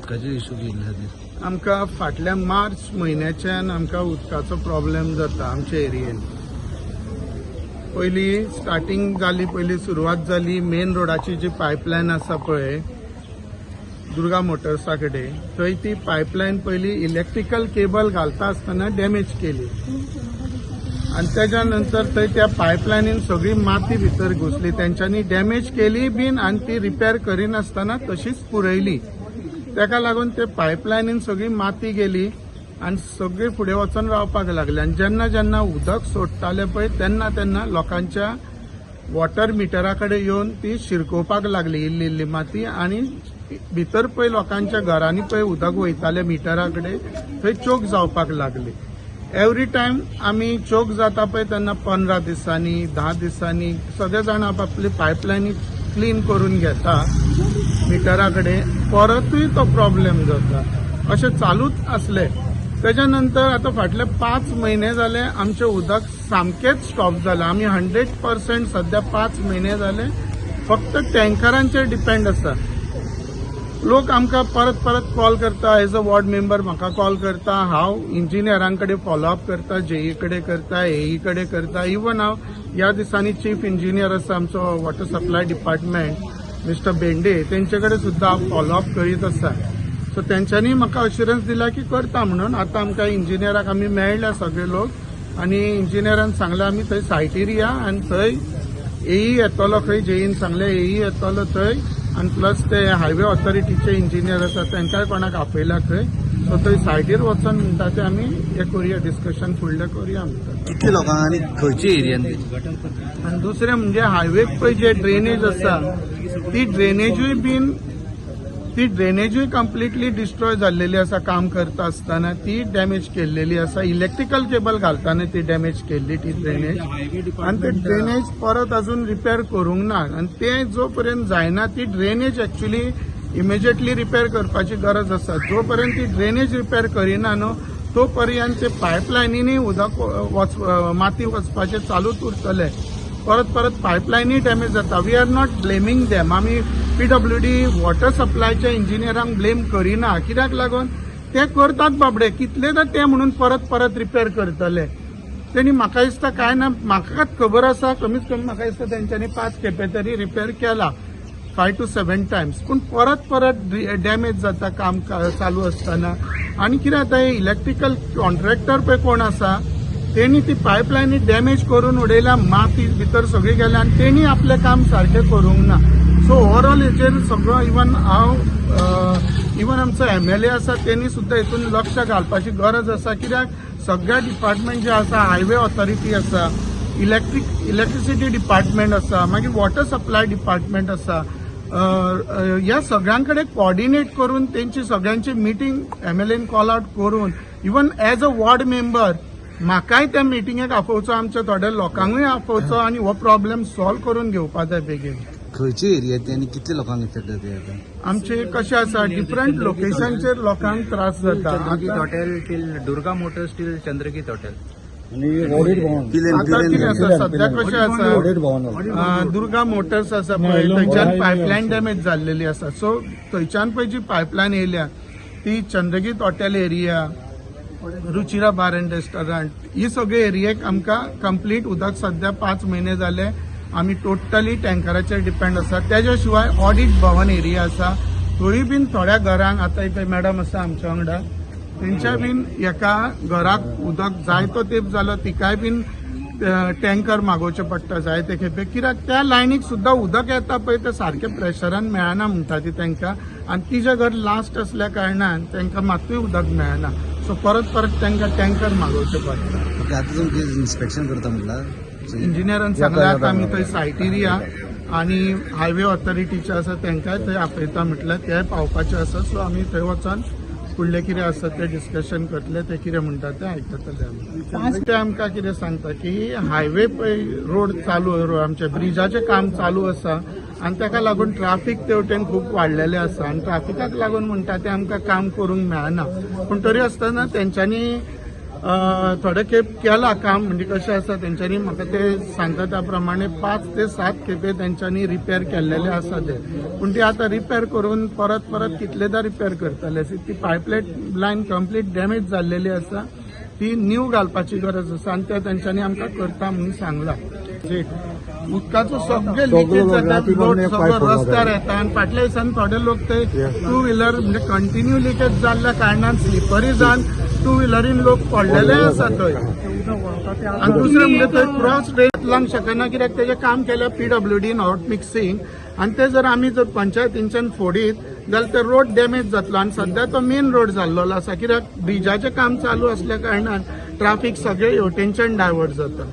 उदकाचे इशू येयल्ले खातीर? आमकां फाटल्या मार्च म्हयन्याच्यान आमकां उदकाचो प्रॉब्लेम जाता आमच्या एरियेन. पयली स्टार्टींग जाली, पयली सुरवात जाली मेन रोडाची जी पायपलायन आसा पळय दुर्गा मोटर्सा कडेन, थंय ती पायपलायन पयली इलेक्ट्रिकल केबल घालता आसतना डॅमेज केली आनी तेज्या नंतर थंय त्या पायपलायनीन सगळी माती भितर घुसली. तेंच्यांनी डॅमेज केली बीन आनी ती रिपेर करिनासतना तशीच पुरयली. तेका लागून ते पायपलायनीन सगळी माती गेली आनी सगळी फुडें वचून रावपाक लागले. आनी जेन्ना जेन्ना उदक सोडटाले पळय तेन्ना तेन्ना लोकांच्या वॉटर मिटरा कडेन येवन ती शिरकोवपाक लागली इल्ली इल्ली माती आनी भितर पळय लोकांच्या घरांनी पळय उदक वयताले मिटरा कडेन थंय चोक जावपाक लागली. एवरी टायम आमी चोक जाता पळय तेन्ना 15 दिसांनी 10 दिसांनी सगळे जाण आपापली पायपलायनी क्लीन करून घेता मिटरा कडेन, परतूय तो प्रॉब्लेम जाता. अशें चालूच आसलें. तेच्या नंतर आतां फाटले 5 म्हयने जाले आमचें उदक सामकेंच स्टॉप जालां. आमी 100% सद्या 5 म्हयने जाले फक्त टँकरांचेर डिपेंड आसा. लोक आमकां परत परत कॉल करता, एज अ वॉर्ड मेंबर म्हाका कॉल करता, हांव इंजिनियरां कडेन फॉलोअप करता, जेई कडेन करता, एई कडेन करता. इवन हांव ह्या दिसांनी चीफ इंजिनियर आसा आमचो water supply department mister Bende, तेंचे कडेन सुद्दां हांव फॉलोअप करीत आसा. सो तेंच्यांनी म्हाका अश्युरन्स दिला की करता म्हणून. आतां आमकां इंजिनियराक आमी मेळ्ळ्या सगळे लोक आनी इंजिनियरान सांगलें आमी थंय सायटीर या आनी थंय एई येतलो, खंय जेईन सांगलें एई येतलो थंय आनी प्लस ते हायवे ऑथॉरिटीचे इंजिनियर आसा तेंकांय कोणाक आपयला खंय. सो थंय सायटीर वचोन म्हणटा ते आमी हें करुया, डिस्कशन फुडलें करुया म्हणटा. कितले लोकांक आनी खंयचे एरियान? आनी दुसरें म्हणजे हायवे पळय जे ड्रेनेज आसा ती ड्रेनेजूय बीन ती ड्रेनेजूय कंप्लिटली डिस्ट्रॉय जाल्लेली आसा. काम करता आसतना ती डॅमेज केल्लेली आसा. इलेक्ट्रिकल केबल घालतना ती डॅमेज केल्ली ती ड्रेनेज आनी ते ड्रेनेज परत अजून रिपेर करूंक ना. आनी ते जो पर्यंत जायना ती ड्रेनेज एक्चुली इमिजिएटली रिपेर करपाची गरज आसा. जो पर्यंत ती ड्रेनेज रिपेर करिना न्हू तो पर्यंत ते पायपलायनीनी उदक वच माती वचपाचें चालूच उरतलें. परत परत पायपलायनी डॅमेज जाता. We are not blaming them. आमी पीडब्ल्यूडी वॉटर सप्लायच्या इंजिनियरांक ब्लेम करिना. कित्याक लागून ते करतात बाबडे कितलेदा ते म्हणून परत परत रिपेर करतले. तेणी म्हाका दिसता कांय ना, म्हाका खबर आसा कमीत कमी म्हाका दिसता तेंच्यांनी 5 खेपे तरी रिपेर केला, 5 to 7 Times. पूण परत परत डॅमेज जाता काम चालू आसतना. आनी कितें जाता, इलेक्ट्रिकल कॉन्ट्रॅक्टर पळय कोण आसा तेणी ती पायपलायनी डॅमेज करून उडयल्या, माती भितर सगळी गेल्या आनी तेणी आपलें काम सारकें करूंक ना. सो ओवरऑल हेचेर सगळो इवन हांव इवन आमचो एमएलए आसा तेणी सुद्दां हितून लक्ष घालपाची गरज आसा. कित्याक सगळ्या डिपार्टमेंट जे आसा, हायवे ऑथॉरिटी आसा, इलेक्ट्रिसिटी डिपार्टमेंट आसा, मागीर वॉटर सप्लाय डिपार्टमेंट आसा, ह्या सगळ्यां कडेन कॉर्डिनेट करून तेंची सगळ्यांची मिटींग एमएलएन कॉल आउट करून even as a ward member म्हाकाय त्या मिटिंगेक आपोवचो, आमच्या थोड्या लोकांकूय आपोवचो आनी हो प्रॉब्लेम सॉल्व करून घेवपा जाय बेगीन. खंयचे एरिया आनी कितले लोकांक इफेक्ट जाता आता? आमचे कशें आसा, डिफरंट लोकेशनचेर लोकांक त्रास जाता. Chandrageet hotel till Durga Motors till Chandrageet hotel. आतां कितें आसा सद्या, कशें आसा, दुर्गा मोटर्स आसा पळय थंयच्यान पायपलायन डॅमेज जाल्लेली आसा. सो थंयच्यान पळय जी पायपलायन येयल्या ती Chandrageet hotel area, Ruchira bar and restaurant, ही सगळे एरियेक आमकां कंप्लीट उदक सद्या 5 म्हयने जाले आमी टोटली टँकराचेर डिपेंड आसा. तेज्या शिवाय ऑडिट भवन एरिया आसा थंय बीन थोड्या घरांक, आतां एक मॅडम आसा आमच्या वांगडा, तेंच्या बीन एका घराक उदक जायतो तेंप जालो, तिकाय बीन टँकर मागोवचें पडटा जायते खेपे. कित्याक त्या लायनीक सुद्दां उदक येता पळय तें सारकें प्रेशरान मेळना म्हणटा ती तांकां आनी तिजें घर लास्ट असल्या कारणान तांकां मातूय उदक मेळना. सो परत परत तांकां टँकर मागोवचें पडटा. ओके, आता तुमचे इन्स्पेक्शन करता म्हटला? इंजिनियरान सांगलें आतां आमी थंय सायटीर या आनी हायवे ऑथॉरिटीचे आसा तांकांय थंय आपयता म्हटल्यार ते पावपाचे आसा. सो आमी थंय वचोन फुडलें कितें आसा तें डिस्कशन करतले, ते कितें म्हणटा तें आयकतले आमी. ते आमकां कितें सांगता की हायवे पळय रोड चालू, आमच्या ब्रिजाचें काम चालू आसा आनी ताका लागून ट्राफीक तेवटेन खूब वाडलेलें आसा आनी ट्राफिकाक लागून म्हणटा तें आमकां काम करूंक मेळना. पूण तरी आसतना तेंच्यांनी थोडे खेप केला काम. म्हणजे कशें आसा, तेंच्यांनी म्हाका ते सांगता त्या प्रमाणे 5 ते 7 खेपे तेंच्यांनी रिपेर केल्लेले आसा ते. पूण ती आतां रिपेर करून परत परत कितलेदा रिपेर करतले? ती पायपलायन लायन कंप्लीट डॅमेज जाल्लेली आसा. ती न्यू घालपाची गरज आसा आनी ते तेंच्यांनी आमकां करता म्हणून सांगला. उदकाचो सगळे लिकेज जाता, लोट सगळो रस्त्यार येता आनी फाटल्या दिसांनी थोडे लोक ते टू व्हिलर, म्हणजे कंटिन्यू लिकेज जाल्ल्या कारणान स्लिपरी जावन टू व्हिलरीन लोक पडलेले आसा थंय. आनी दुसरें म्हणजे थंय क्रॉस रेट लावंक शकना, कित्याक तेजें काम केल्या पीडब्ल्यूडीन हॉट मिक्सिंग आनी ते जर आमी जर पंचायतींच्यान फोडीत जाल्यार ते रोड डॅमेज जातलो. आनी सद्या तो मेन रोड जाल्लो आसा, कित्याक ब्रिजाचें काम चालू आसल्या कारणान ट्राफीक सगळे हेवटेनच्यान डायवर्ट जाता.